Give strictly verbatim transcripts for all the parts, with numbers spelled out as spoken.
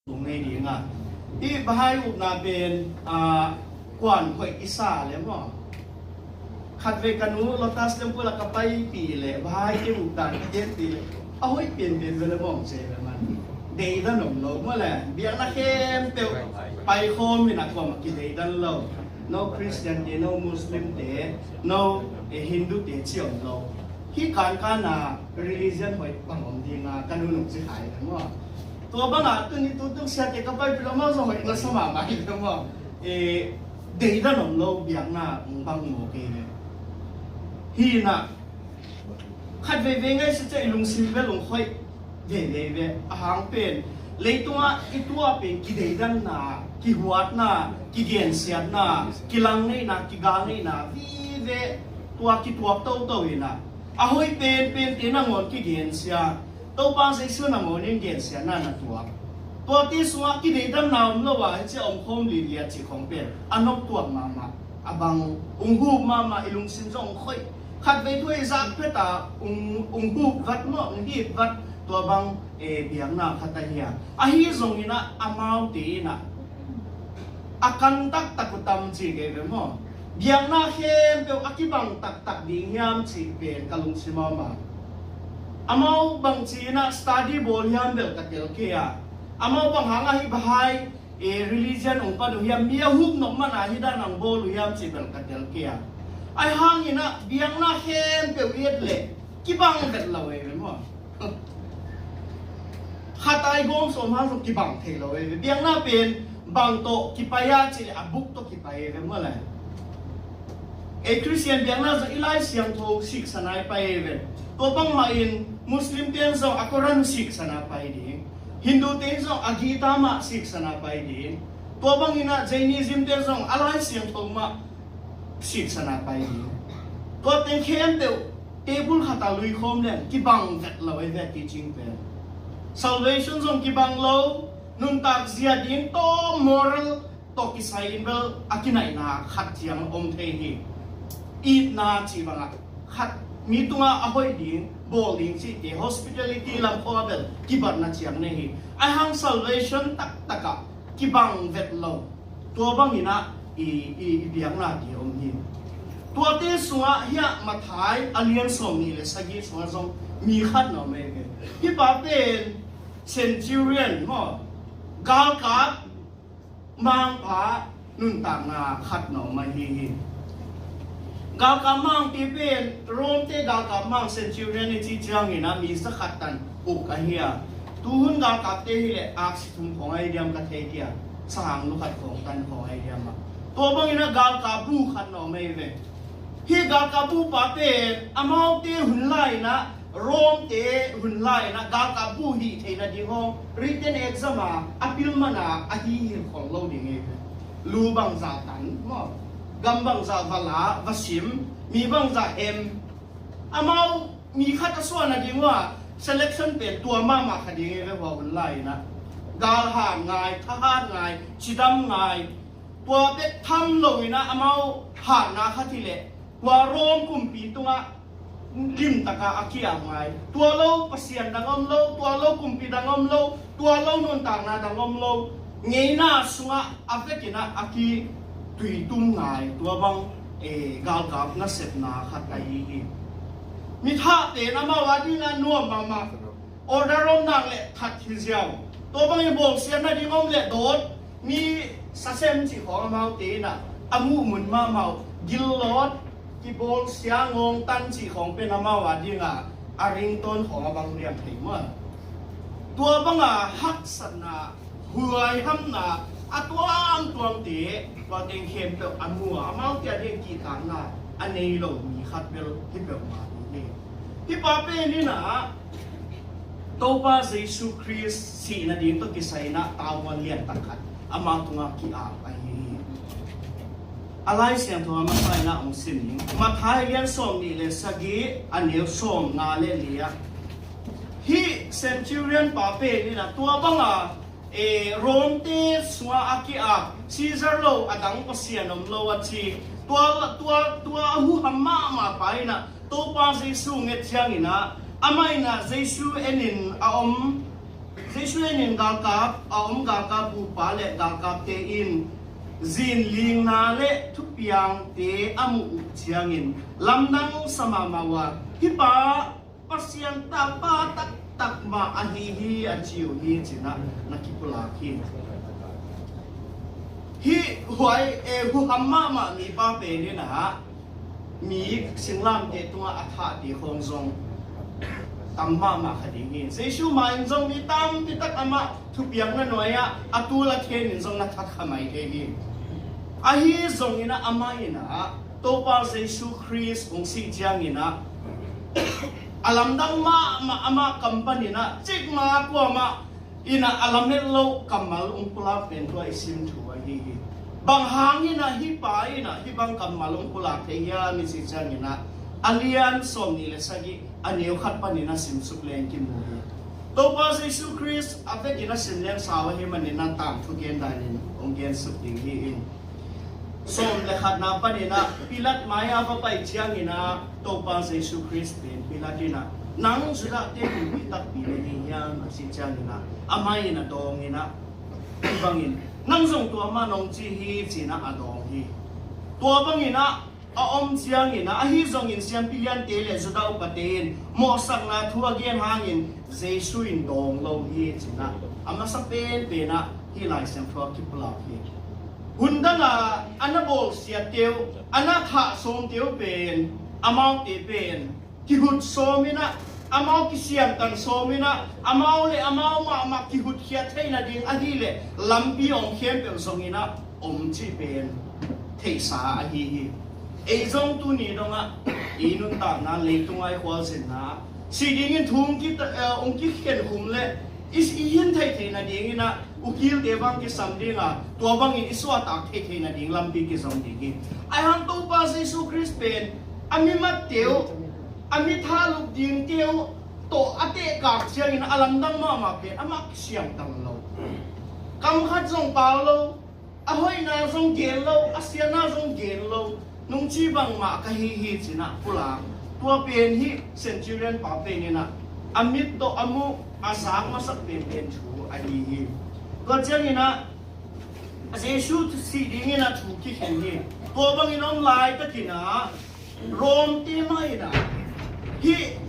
Tung ngei ding a, i Baha'i upna pen, ah, kuan hoih i sa le maw? Khatvei ka nu Lotus Temple ah ka paipih leh Baha'i te updan ka genpih leh a hoih pianpian ve le maw, ci ve man. Deidan om lo maw le, biakna khempeuh paikhawm in a kuamah kideidan lo. No Christian te, no Muslim te, no, eh, Hindu te ci om lo. Hih kankan a religion hoih bang om ding a, ka nu nung ci khai ve maw. Tua bangah tuni tutuk siate ka paipih lo, amau zong hoih na sa mahmah hi ve maw. Eh, deidan om lo biakna hong bang maw kei ve. Hi na, khat veivei ngaihsut ciang i lungsim bel hong hoih veivei ve. A hang pen leitungah i tuah pen kideidanna, kihuatna, kigensiatna, kilangneihna, kigalneihna vive, tua kituak toto hi na. A hoih penpente nangawn kigensia, Topa Jesu nangawn in gensiatna na tuak. Tuate sungah kideidanna om lo a, hih ci a omkhawm lilia cih khawng pen a noptuak mahmah, a bang hong hup mahmah, i lungsim zong hong khoih. Khatvei thu i zak phet a hong, hong hup vat maw, hong hip vat, tua bang, eh, biakna khat ahi a. Ahi zongin ah amaute in ah a kan taktak uh tam ci kei ve maw. Biakna khempeuh a kibang taktak ding hiam cih pen ka lungsim a om a. Amau bangci in ah study bawl hiam bel ka tel kei a. Amau bang hang ahi Baha'i, eh, religion hong pan uh hiam, mi a hup nop man a hih dan hong bawl uh hiam cih bel ka tel kei a. Ahi hangin ah biakna khempeuh i et leh kibang vet lo ei ve maw. Khat a i gawm sawm hang zong kibang thei lo ei ve. Biakna pen bang tawh kipai a cih leh a buk tawh kipai ei ve maw le. Ei Christian biakna zong i Lai Siangtho siksan a i pai ei ve. Tua bangmah in Muslim ten zong a Koran siksan a pai ding. Hindu ten zong a Gita mah siksan a pai ding. Tua bangin ah Jainism ten zong a Lai Siangtho mah siksan a pai ding. Tua teng khempeuh table khat a luikhawm leng kibang vet lo ei ve, teaching pen. Salvation zong kibang lo, nuntak zia ding tawh moral tawh kisai in bel a kinaihna khat ciang om thei hi. Itna cih bangah khat mi tungah a hoih ding, bawl ding cihte, hospitality lam khawng ah bel kibatna ciang nei hi. Ahi hang salvation taktak ah kibang vet lo. Tua bangin ah i, i, i biakna te om hi. Tuate sungah hiah Matthai a lian sawm nih le sagih sungah zong mi khat na om ei ve. Hih pa pen centurion maw, galkap mangpa nuntakna khat na om ahi hi. Galkap mangte pen Rome te galkap mang centurion i cih ciangin ah mi za khat tan uk ahi a. Tuhun galkapte hi leh aksi thum khawng ahi diam ka thei kei a, sahang lu khat khawng tan khawng ahi diam a. Tua bangin ah galkap bu khat na om ei ve. Hih galkap bupa pen amaute hun lai-in ah, Rome te hun lai-in ah galkap bu hih theihna ding hong written exam a a pil man a a hi hi khol lo ding ei ve. Lu bangzah tan maw, gam bangzah va la va sim, mi bangzah hem, amau mi khat a suahna ding uh a selection pen tua mahmah kha ding ei ve, hua hun lai-in ah. Galhat ngai, thahat ngai, cidam ngai, tua bek tham loin ah amau hatna khat hi leh tua Rome kumpi tungah limtak a a ki-ap ngai. Tua lo pasian dang om lo, tua lo kumpi dang om lo, tua lo nuntakna dang om lo. Ngeina sungah a vekin ah a kituitum ngai. Tua bang, eh, galkap nasepna khat ahi hi. Mithahte in amau a dingin ah nuam mahmah. Order om nak leh that hi ziau. Tua bangin bawlsiatna ding om leh dawt, mi sasem cih khawng amaute in ah a muhmun mahmah uh, gillawt, kibawlsia, ngawngtan cih khawng pen amau a dingin ah a ringtone khawng a bang liam thei maw. Tua banga haksatna, huaihamna a tuamtuamte, tua teng khempeuh a mu a, amaute a ding kihtakna a nei lo mi khat bel hi peuhmah ding hi. Hih pa pen in ah Topa Jesu Khrist sihna ding tawh kisai-in ah tavuan liantak khat ama tungah ki-ap ahi hi. A Lai Siangtho a masa-in ah hong sim ning. Matthai lian sawm nih le sagih, a neu sawm nga le li ah, hih centurion pa pen in ah tua banga, eh, Rome te sungah a ki-ap, Caesar lo a dang pasian om lo a ci. Tua, tua, tua a huham mahmah pa in ah Topa Jesu nget ciangin ah, amah in ah Jesu enin a om Jesu in galkap a om galkap bupa le galkapte in zinlingna le thupiangte a muh uh ciangin lamdang sa mahmah uh a, hih pa Pasian tapa taktak mah ahi hi, a ci uh hi, ci-in ah na kipulak hi. Hih huai, eh, huham mahmah mipa pen in ah mi singlamteh tungah a thahte khawng zong tam mahmah kha ding hi. Jesu mah in zong mi tampi tak amah thupiakna nuai-ah a tul a khen in zong na that kha mai thei hi. Ahi zongin ah amah in ah Topa Jesu Khrist hong sih ciangin ah a lamdang mahmah, amah kam panin ah cikmah kuamah in ah a lamet loh kammal hong pulak pen tua i sim thu ahi hi. Bang hangin ah hih pa in ah hih bang kammal hong pulak thei hiam i cih ciangin ah a lian sawmnih le sagih a neu khat panin ah simsuk leng kimu hi. Topa Jesu Khrist a vekin a sim leng sau ahih manin ah tangthu gen danin hong gensuk ding hi in. Sawm le khatna panin ah Pilat mai-ah va pai ciangin ah Topa Jesu Khrist pen Pilat in ah, "Nang Judahte kumpi takpi na hi hiam?" a cih ciangin ah amah in a dawng in ah, hih bangin, "Nang zong tua mah nong ci hi," ci-in ah a dawng hi. Tua bangin ah a om ciangin ah, ahi zongin siampi liante le Judah upate in mawhsakna thu a gen hangin Jesu in dawng lo hi, ci-in ah a masa penpen ah hih Lai Siangtho a kipulak hi. Hun dang a, a na bawlsiatte uh, a na thah sawmte uh pen, amaute pen kihut sawm in ah, amau kisiamtan sawm in ah, amau le amau mahmah kihutkhiat theih nading ahih leh lampi om khempeuh zong in ah om cih pen theihsa ahi hi. Ei zong tuni dongah i nuntakna, leitung a i khualzinna, sih dingin thu hong ki, eh, hong kikhen khum leh i, i hin theih theih nadingin ah ukilte bang kisam ding a, tua bangin i suahtak theih theih nading lampi kizom ding hi. Ahi hang Topa Jesu Khrist pen a mimatte uh, a mi thahlup dingte uh tawh a tehkak ciangin a lamdang mahmah pen amah kisiamtan lo. Kam khat zong pau lo, a hoihna zong gen lo, a siatna zong gen lo, nungci bangmah ka hi hi, ci-in ah pulak. Tua pen hih centurion pa pen in ah a mit tawh a muh a zak masak penpen thu ahi hi. Tua ciangin ah Jesu sih dingin ah thu kikhen hi. Tua bangin om laitakin ah Rom te mah in ah hih,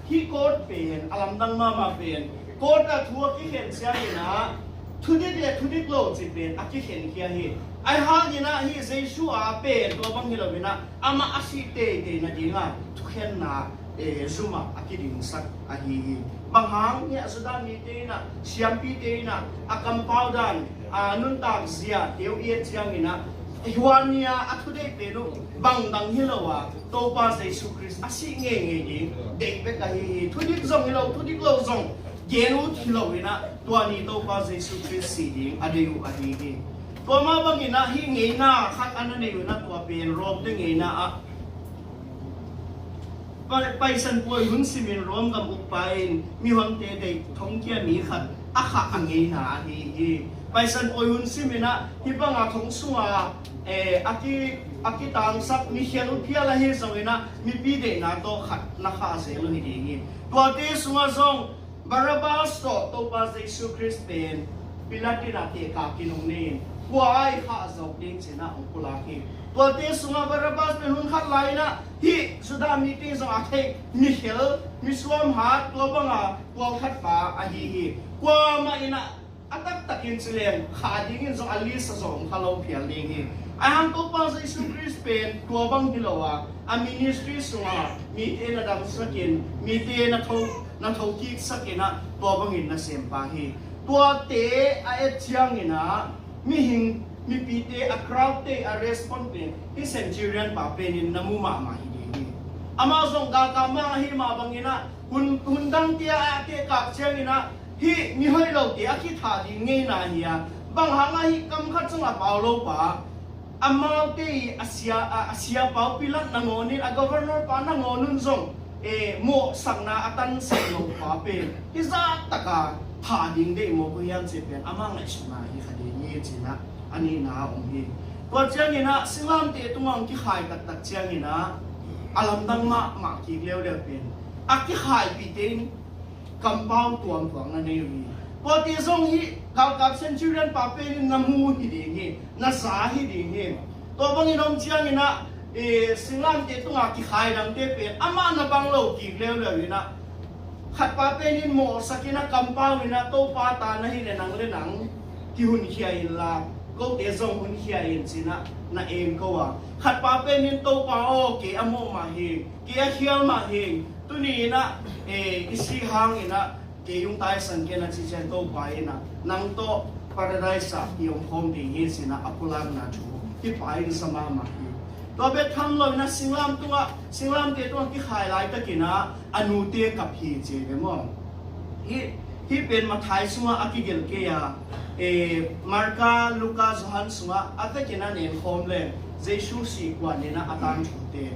hih court pen, a lamdang mahmah pen, court ah thu a kikhen ciangin ah thudik le thudik lo cih pen a kikhen khia hi. Ahi hangin ah hih Jesu a pen tua bang hi lo in ah amah a sih teitei nading a thukhenna, eh, zum ah a kidingsak ahi hi. Bang hang hiam, Judah mite in ah, siampite in ah a kampau dan, a nuntak ziate uh i et ciangin ah, hua ni-a a thudeih pen uh bang dang hi lo a, Topa Jesu Khrist a sih ngeingei ding deih bek ahi hi. Thudik zong hi lo, thudik lo zong gen ut hi lo in ah, tua ni Topa Jesu Khrist sih ding a deih uh ahi hi. Tua mah bangin ah hih ngeina khat a na nei uh in ah, tua pen Rom te ngeina ah Pai-, Paisan puai hun simin Rom gam ukpa in mihonte deih thongkia mi khat a khah a ngeina ahi hi. Paisan puai hun simin ah hih banga thong sunga, eh, a ki, a kitangsak mikhel phial ahi zongin ah mipi deihna tawh khat na khah zel uh hi ding hi. Tuate sungah zong Barabbas tawh Topa Jesu Khrist pen Pilat in ah tehkak in hong nei in, kua ah i khah zawk ding, ci-in ah hong pulak hi. Tuate sungah Barabbas pen hun khat lai-in ah hih Judah mite zong a theih mikhel, misuamhat, tua banga pawlkhat pa ahi hi. Kuamah in ah a taktakin ci leng khah dingin zong a list ah zong om kha lo phial ding hi. Ahi hang Topa Jesu Khrist pen tua bang hi lo a, a ministry sungah mite na damsakin, mite na tho, na thokiksakin ah tua bangin na sem pa hi. Tuate a et ciangin ah mihing, mipite, a crowd te a respond pen hih centurion pa penin na mu mahmah hi ding hi. Amah zong galkap mah ahi mah bangin ah hun, hun dangte ah a tehkak ciangin ah hih mi hoih lote a kithah ding ngeina hi a, bang hang ah hih kam khat zong a pau lo pa, amaute i a sia, a, a siapa uh Pilat nangawn in, a governor pa nangawn un zong, eh, mawhsakna a tansak lo pa pen hih zah taka thah ding deih mawk uh hiam cih pen amah ngaihsutna hi kha ding hi, ci-in ah a nihna ah om hi. Tua ciangin ah singlamteh tungah hong kikhai taktak ciangin ah a lamdang mahmah kik leuleu pen a kikhaipihte in kampau tuamtuam na nei uh hi. Tuate zong hih galkap centurion pa pen in na mu hi ding hi, na za hi ding hi. Tua bangin om ciangin ah, eh, singlamteh tungah kikhai dangte pen amah na bang lo kik leuleu in ah, khat pa pen in mawhsak in ah, kampau in ah, Topa ta na hih leh nang le nang kihunkhia inla, kote zong hunkhia in ci-in ah na en ko a. Khat pa pen in, Topa aw, kei a mawh mah hi, kei a khial mah hi, tuni in ah, eh, i sih hangin ah kei hong taisan ken, a cih ciang Topa in ah, nang tawh Paradise ah i omkhawm ding hi ci-in ah a pulakna thu hih pa in za mahmah hi. Tua bek tham lo in ah singlam tungah, singlamteh tungah kikhai laitakin ah a nute kap hi ci ve maw. Hih, hih pen Matthai sungah a kigelh kei a, eh, Marka, Luka, Johan sungah a vekin a nenkhawm leng Jesu sih kuan in ah a tangthute.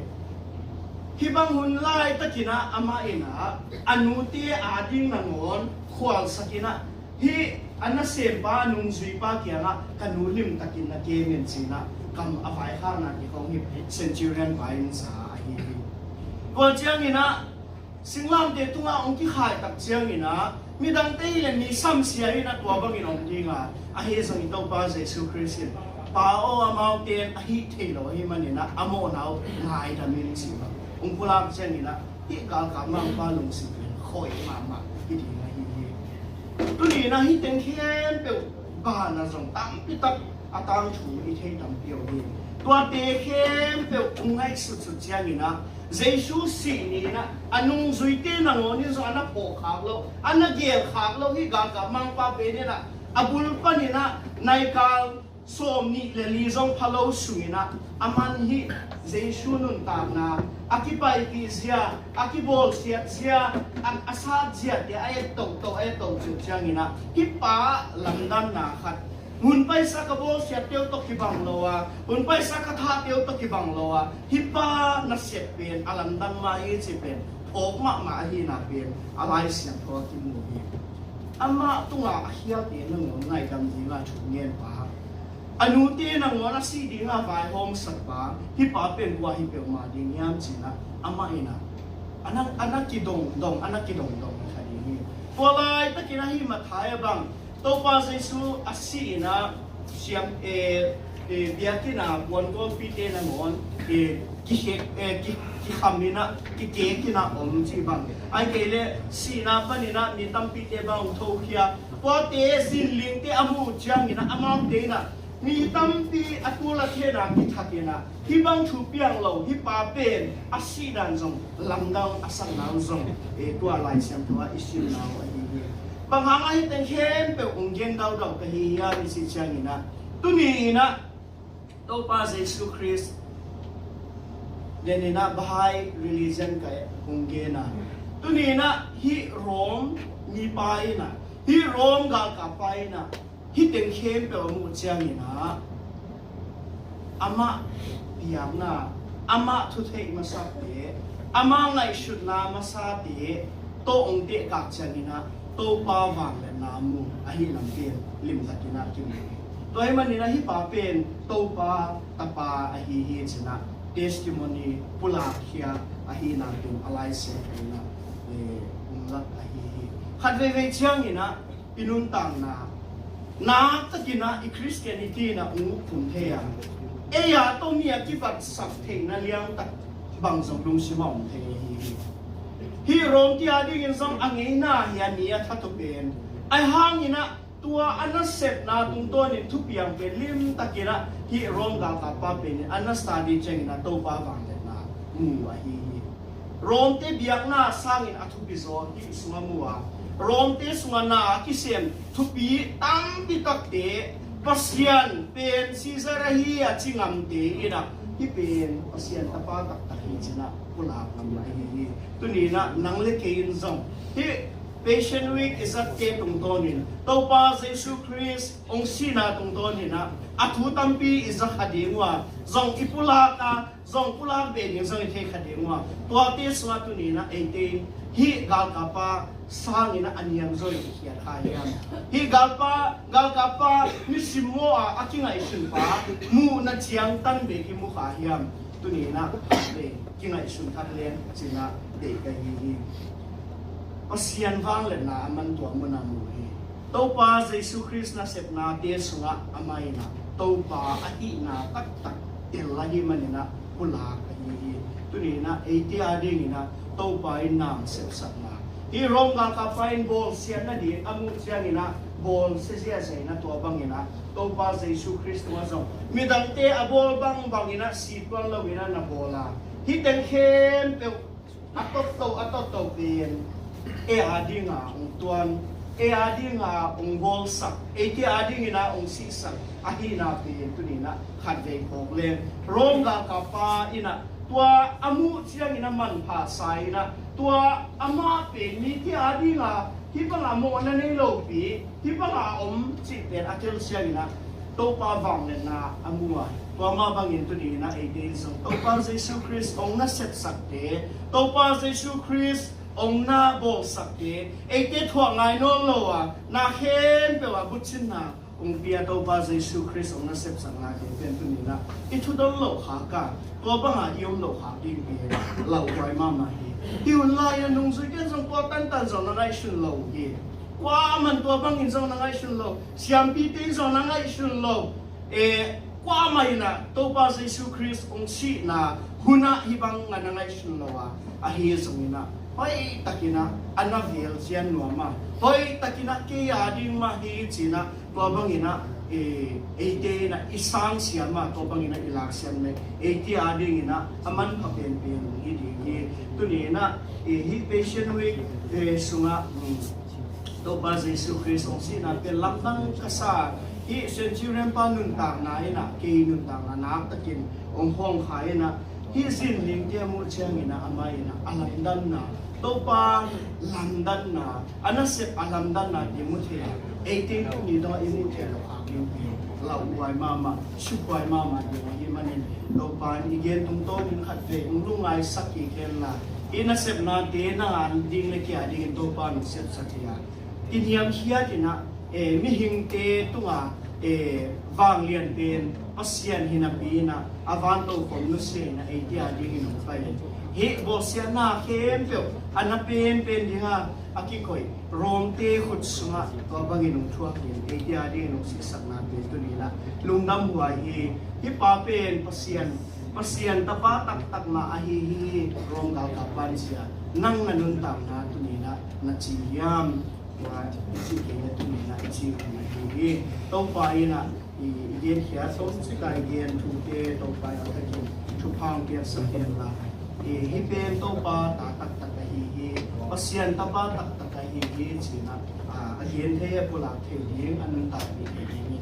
Hih bang hun laitakin ah amah in ah a nute ading nangawn khualsak in ah, hih a nasempa, a nungzuipa kiangah, ka nu limtakin na kem in ci-in ah kam a vaikhakna kikhawng hih centurion pa in za ahi hi. Tua ciangin ah singlamteh tungah hong kikhai tak ciangin ah, midangte hi leh mi samsia in ah tua bangin om ding a, ahi zongin Topa Jesu Khrist in, Pa aw, amaute in a hih thei lo ahih manin ah a mawhna uh ngaidam in ci-in ah hong pulak ciangin ah, hih galkap mangpa lungsim pen khoi mahmah hi ding ahi hi. Tuni in ah hih teng khempeuh banah zong tampi tak a tangthu i thei tampi om hi. Tuate khempeuh hong ngaihsutsut ciangin ah, Jesu sih ni in ah a nungzuite nangawn in zong a na phawk khak lo, a na geel khak lo hih galkap mangpa pen in ah, a bul panin ah naikal sawmnih le li zong pha lo sungin ah, aman hih Jesu nuntakna, a kipaipih zia, a kibawlsiat zia, a, a sat ziate a et tohtoh, a et tohtoh ciangin ah, hih pa lamdanna khat, hun paisa ka bawlsiatte uh tawh kibang lo a, hun paisa ka thahte uh tawh kibang lo a, hih pa nasep pen a lamdang mah hi cih pen phawk mahmah ahihna pen a Lai Siangtho ah kimu hi. Amah tungah a khialte nangawn ngaidam dingin thu ngen pa, a nute nangawn a sih dingin vaihawmsak pa, hih pa pen kua hi peuhmah ding hiam ci-in ah amah in ah a na, a na kidongdong, a na kidongdong kha ding hi. Tua laitakin ah hih Matthai ah bang, Topa Jesu a sih in ah siam, eh, eh, biakinn ah puankuangpite nangawn, eh, kikhek, eh, ki, kikham in ah, kikek in ah om cih bang. Ahih kei leh sihna panin ah mi tampite bang hong thokhia. Tuate zinlingte a muh ciangin ah amaute in ah mi tampi a tul a then a kithak in ah, hih bang thu piang lo, hih pa pen a sih dan zong lamdang a sakna uh zong, eh, tua Lai Siangtho ah i simna uh ahi hi. Bang hang a hih teng khempeuh hong gen daudau ka hi hiam i cih ciangin ah, tuni in ah Topa Jesu Khrist, tua in ah Baha'i religion ka hong gen a, tuni in ah hih Rome mipa in ah, hih Rome galkappa in ah hih teng khempeuh a muh ciangin ah, amah biakna, amah thutheih masate, amah ngaihsutna masate tawh hong tehkak ciangin ah Topa vangliatna mu ahih lam pen limtakin ah kimu hi. Tua ahih manin ah hih pa pen Topa Tapa ahi hi ci-in ah testimony, pulakkhia ahihna pen a Lai Siangtho in ah, eh, hong lak ahi hi. Khat veivei ciangin ah i nuntakna naktakin ah i Christianity in ah hong ukkhum thei a, ei a tawh mi a kibatsak theihna liangtak bang zong lungsim ah om thei ahi hi. Hih Rome te adingin zong a ngeina hi a, mi a thatup pen. Ahih hangin ah tua a nasepna tungtawnin thupiang pen limtakin ah hih Rome galkappa pen in a na study ciangin ah Topa vangliatna mu ahi hi. Rome te biakna sangin a thupi zaw hih sungah mu a, Rome te sungah na a kisem thupi tampi takte Pasian pen Caesar ahi a ci ngamte in ah hih pen Pasian Tapa taktak hi ci-in ah pulak ngam ahi hi. Tuni in ah nang le kei in zong hih Passion Week i zatte tungtawnin, Topa Jesu Khrist hong sihna tungtawnin ah a thu tampi i za kha ding uh a, zong i pulak a, zong pulak ve ding zong i thei kha ding uh a, tuate sungah tuni in ah eite in hih galkappa sangin ah a niam zaw i khiat kha hiam? Hih galpa, galkappa, mi simmawh a a kingaihsun pa muhna ciangtan bek i mu kha hiam? Tuni in ah khat vei kingaihsun khat leng ci-in ah deih ka hi hi. Pasian vangliatna a man tua munah mu hi. Topa Jesu Khrist nasepnate sungah amah in ah Topa ahihna taktak tel ahih manin ah pulak ahi hi. Tuni in ah eite adingin ah Topa in na sepsakna, hih Rom galkappa in bawlsiatna ding a muh ciangin ah bawlsia ziahziah in ah, tua bangin ah Topa Jesu Khrist tungah zong midangte a bawl bangbangin ah si tuan loin ah na bawl a, hih teng khempeuh a tawtto a tawtto pen ei adinga hong tuan, ei adinga hong bawlsak, eite adingin ah hong sihsak ahihna pen tuni in ah khatvei phawk leng, Rom galkappa in ah tua a muh ciangin ah manpha sa in ah, tua amah pen mite adinga hih banga mawhna nei lopi, hih banga om cih pen a tel ciangin ah Topa vangliatna a mu a, tua mah bangin tuni in ah eite in zong Topa Jesu Khrist hong na sepsakte, Topa Jesu Khrist hong na bawlsakte, eite thuak ngai nawn lo a, na khempeuh ah buccinna hong pia Topa Jesu Khrist hong na sepsaknate pen tuni in ah i thudon loh khak a, tua banga i om loh khak ding pen lauhuai mahmah hi. Hih hun lai-ah nungzuite in zong tua tantan zong na ngaihsun lo hi. Kuaman tua bangin zong na ngaihsun lo, siampite in zong na ngaihsun lo. E, kuamah in ah Topa Jesu Khrist hong sihna hun ah hih bang a na ngaihsun lo a, ahi zongin ah hoihtakin ah a na velcian nuam a, hoihtakin ah kei ading mah hi ci-in ah, tua bangin ah, e, eite in ah i sangsiam a, tua bangin ah i laksiam leh eite adingin ah a manpha penpen hi ding hi. Tuni in ah, e, hih Passion Week, e, sungah, um, Topa Jesu Khrist hong sihna pen lamdang ka sa. Hih centurion pa nuntakna in ah kei nuntakna naktakin hong hawngkhia in ah, hih zinlingte a muh ciangin ah amah in ah a lamdanna, Topa lamdanna, a nasep a lamdanna te mu thei a, eite in tuni dong i muh thei lo khak ding pen lauhuai mahmah, sukhuai mahmah ding ahih manin, Topa in i gen tungtawnin khatvei hong lungngaisak kik hen la, i nasepnate nang ading le kei adingin Topa in hong sepsak hi a, kiniamkhiat in ah, e, mihingte tungah, e, vanglian pen Pasian hi napi in ah a vantokhom nusia in ah eite adingin hong pai hi. Hih bawlsiatna khempeuh a na penpen ding a, a kikoih Romte khut sungah tua bangin hong thuak hi. Eite adingin hong sihsakna pen tuni in ah lungdamhuai hi. Hih pa pen Pasian, Pasian tapa taktak mah ahi hi. Rom galkappa in ci a, nang na nuntakna tuni in ah na ci hiam? Tua i cih kei leh tuni in ah i cih kei ahi hi. Topa in ah i, i genkhiat, tomcik a i gen thute Topa in a thakin thupha hong piaksak hen la. I, hih pen Topa ta taktak ahi hi, Pasian tapa taktak ahi hi ci-in ah, a, a gen thei, a pulak thei ding, a nuntakpih thei ding hi.